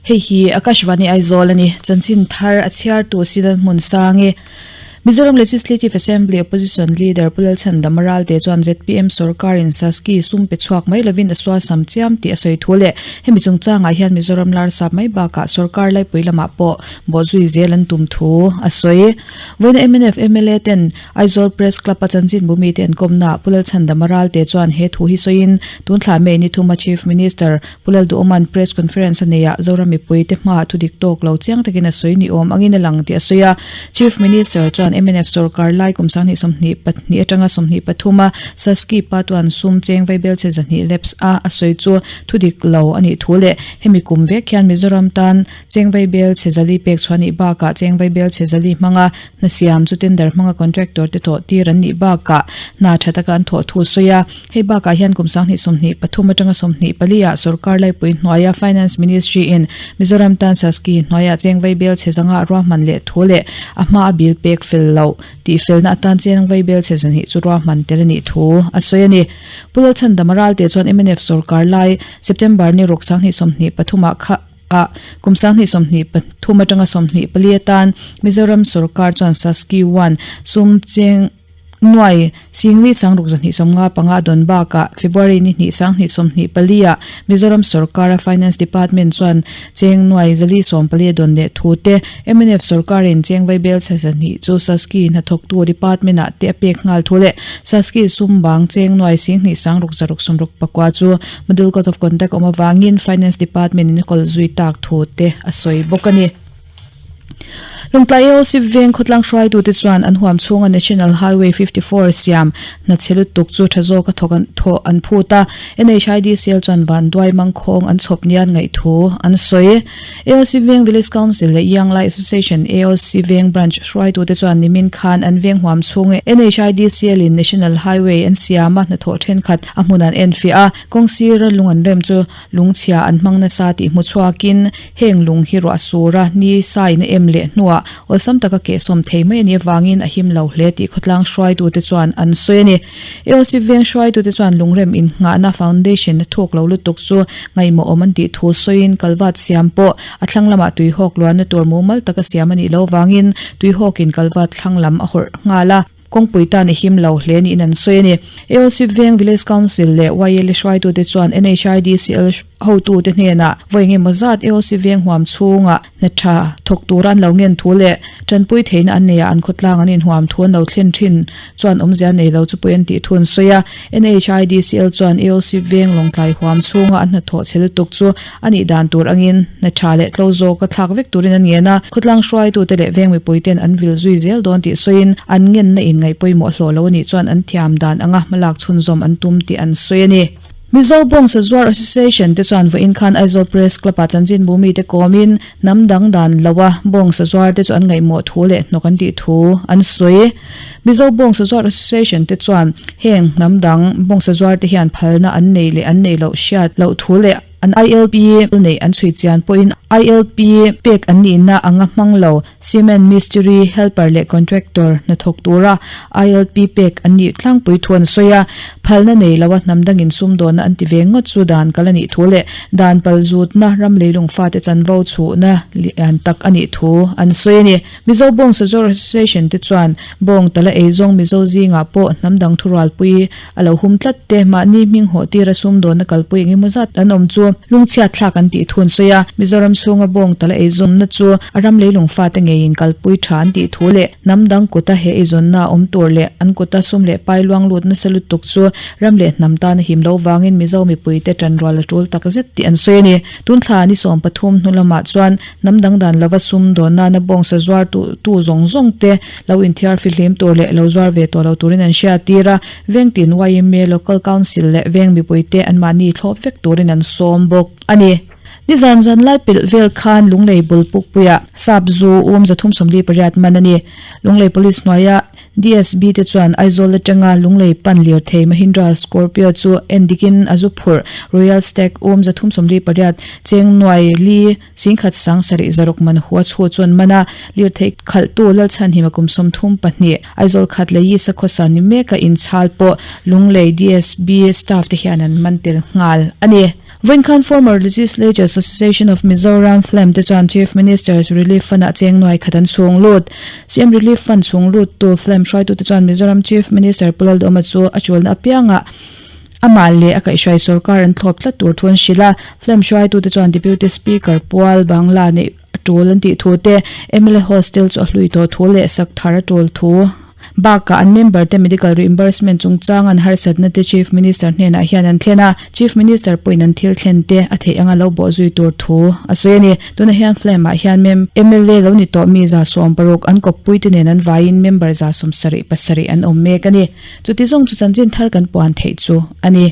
Hei hi Akashvani Aizawl a ni. Chanchin thar a chhiartu Sidan Hmunsangi. Mizoram Legislative Assembly Opposition Leader Pu Lalchhandama Ralte chuan zpm sorkarin Saski sum pe chhuak mai lovin a sualsam chiam tih a sawi thu leh hemi chungchangah hian Mizoram larsap mai bakah sorkar laipui lamah pawh bawhzui zel an tum thu a sawi. Vawiina mnf mla ten Aizawl Press Club a chanchinbu mite an kawmnaah Pu Lalchhandama Ralte chuan he thu hi sawiin tun thla May ni thuma Chief Minister Pu Lalduhawma'n Press Conference a neiah Zoram mipuite hmaah thu dik tawk lo chiang takin a sawi ni awm angin a lang tih a sawi a. Chief Minister chuan mnf sorkar lai kum 2022 atanga 23 a Saski Patuan sum cheng vaibelchhe 200 lapse a a sawi chu thu dik lo a nih thu leh hemi kum vek hian Mizoram tan cheng vaibelchhe zali pek chhuah nih bakah cheng vaibelchhe zali hmanga hna siam chu tender hmanga contractor te thawh tir an nih bakah hna tha taka an thawh thu a sawi a. Hei bakah hian kum 2023 atanga 24 ah sorkar laipui hnuaia Finance Ministry in Mizoram tan Saski hnuaia cheng vaibel chhe zanga ruahman leh thu leh a hma a bill pek fel loh tih felna atan cheng vaibel chhe zahnih chu ruahman tel a nih thu a sawi a ni. Pu Lalchhandama Ralte chuan mnf sorkar lai September ni ruk 2023 ah kha ah kum 2023 atanga 24 atan Mizoram sorkar chuan Saski one sum cheng Nuai, Singli Sangruk 295 a dawn bakah February ni hnih 2024 ah Mizoram sorkara Finance Department chuan cheng nuai 440 a dawn leh thu te, mnf sorkarin cheng vaibel chhe 200 chu Saski hnathawktu department ah te a pek nghal thu leh Saski sum bang cheng nuai 2 6,664 chu Model Code of Conduct awm avangin Finance Department in a kawl zui tak thu te a sawi bawk a ni. Lawngtlai AOC veng khawtlang hruaitute chuan an huam chhunga National Highway 54 siam hna chhe lutuk chu tha zawka thawk an thawh an phut a, NHIDCL chuan vanduai mangkhawng an chhawp nia an ngaih thu an sawi. AOC veng Village Council leh Young Lai Association AOC veng Branch hruaitute chuan nimin khan an veng huam chhunga NHIDCL in National Highway an siama hnathawh thenkhat a hmun an enfiah a, kawng sira lung an rem chu Lungchhia an hmang nasa tih hmu chhuakin heng lung hi ruah sur a, ni sain a em leh hnuah awlsam taka kehsawm thei mai a nih avangin a him lo hle tih khawtlang hruaitute chuan an sawi a ni. AOC veng hruaitute chuan lungrem innghahna foundation a thuk lo lutuk chu ngaihmawh awm an tih thu sawiin kalvat siam pawh a thlang lamah tuihawk luanna tur mumal taka siam a nih loh avangin tuihawkin kalvat thlang lam a hawrh nghal a. Kawngpui tan i him lo hle niin an sawi a ni. AOC Veng Village Council leh YLA hruaitute chuan NHIDCL hotute hnenah vawi engemaw zat AOC Veng huam chhungah hna tha thawk tura an lo ngen thu leh tanpui theihna an neiah an khawtlang an inhuam thu an lo thlen thin chuan awmzia nei lo chu pawh an tih thu an sawi a. NHIDCL chuan AOC Veng Lawngtlai huam chhunga an hnathawh chhe lutuk chu A nih dan tur angin hna tha leh tlo zawka thlak vek turin an ngen a, khawtlang hruaitute leh veng mipuiten an vil zui zel dawn tih sawiin an ngenna in ngaih pawimawh hlawh lo a nih chuan an thiam dan anga hmalak chhunzawm an tum tih an sawi a ni. Mizo Bawngsa Zuar Association te chuan vawiin khan Aizawl Press Club ah chanchinbu mite kawmin hnam dang dan loa bawngsa zuar te chu an ngaihmawh thu leh hnawk an tih thu an sawi. Mizo Bawngsa Zuar Association te chuan heng hnam dang bawngsa zuar te hian phalna an nei leh an nei loh hriat loh thu leh an ILP neih an chhui chian pawhin ILP pek an nihna anga hmang lo cement mistiri, helper leh contractor hnathawk tura ILP pek an nih tlangpui thu an sawi a. Phalna nei loa hnam dangin sumdawnna an ti ve ngawt chu dan kal a nih thu leh dan pal zutna ram leilung fate chanvo chhuhna lian tak a nih thu an sawi a ni. Mizo Bawng Sazawr Association te chuan bawng tala eizawng Mizo zingah pawh hnam dang thurualpui a lo hum tlat te, mahni hming hawh tira sumdawnna kalpui eng emaw zat an awm chu lungchhiat thlak an tih thu an sawi a. Mizoram chhunga bawng tala eizawnna chu a ram leilung fate ngeiin kalpui tha an tih thu leh hnam dang kuta he eizawnna a awm tur leh an kuta sum leh pai luang lut nasa lutuk chu ram leh hnam tana him lo vangin Mizo mipuite tanrual a tul takzet tih an sawi a ni. Tunthla ni 13 hnu lamah chuan Hnam dang dan lova sum dawn nana bawngsa zuar tu tu zawng zawng te lo inthiar fihlim tur leh lo zuar ve tawh lo turin an hriattir a, veng tin yma, Local Council leh veng mipui te anmahni thlawp vek turin an sawm bawk a ni. Nizan zan lai pelh vel khan Lunglei bul pukpuiah sap zu um 348 man a ni. Lunglei Police hnuaia DSB te chuan Aizawl atanga Lunglei pan lirthei Mahindra Scorpio chu en dikin a zu phurh Royal Stag um 348 cheng nuai li Singkhat sang sarih zaruk man hua chhu chuan man a, lirthei khalhtu Lalchhanhima kum 32, Aizawl khat leh Yisa khawsa ni meka inchhal pawh Lunglei DSB staff te hian an man tel nghal a ni. Vawinkhan former legislatures. Association of Mizoram, FLAM, te chuan Chief Minister's Relief Fund-ah cheng nuai khat an chhung lut. CM Relief Fund chhung luttu FLAM hruaitute chuan Mizoram Chief Minister Pu Lalduhoma chu a chulna apiangah amah leh a kaihhruai sorkar an thlawp tlat tur thu an hrilh a. FLAM hruaitute chuan Deputy Speaker pual Bangla neih a tul an tih thu te, mla hostel chu a hlui tawh thu leh sak thar a tul thu bakah an member te medical reimbursement chungchang an harsatna te Chief Minister hnenah hian an thlen a, Chief Minister pawhin an thil thlen te a theih anga lo bawh zui tur thu a sawi a ni. Tunah hian FLAM ah hian mem mla lo ni tawh mi 160 an kawppui te nen an vaiin member 77 an awm mek a ni. Chuti zawng chu chanchin thar kan puan theih chu a ni.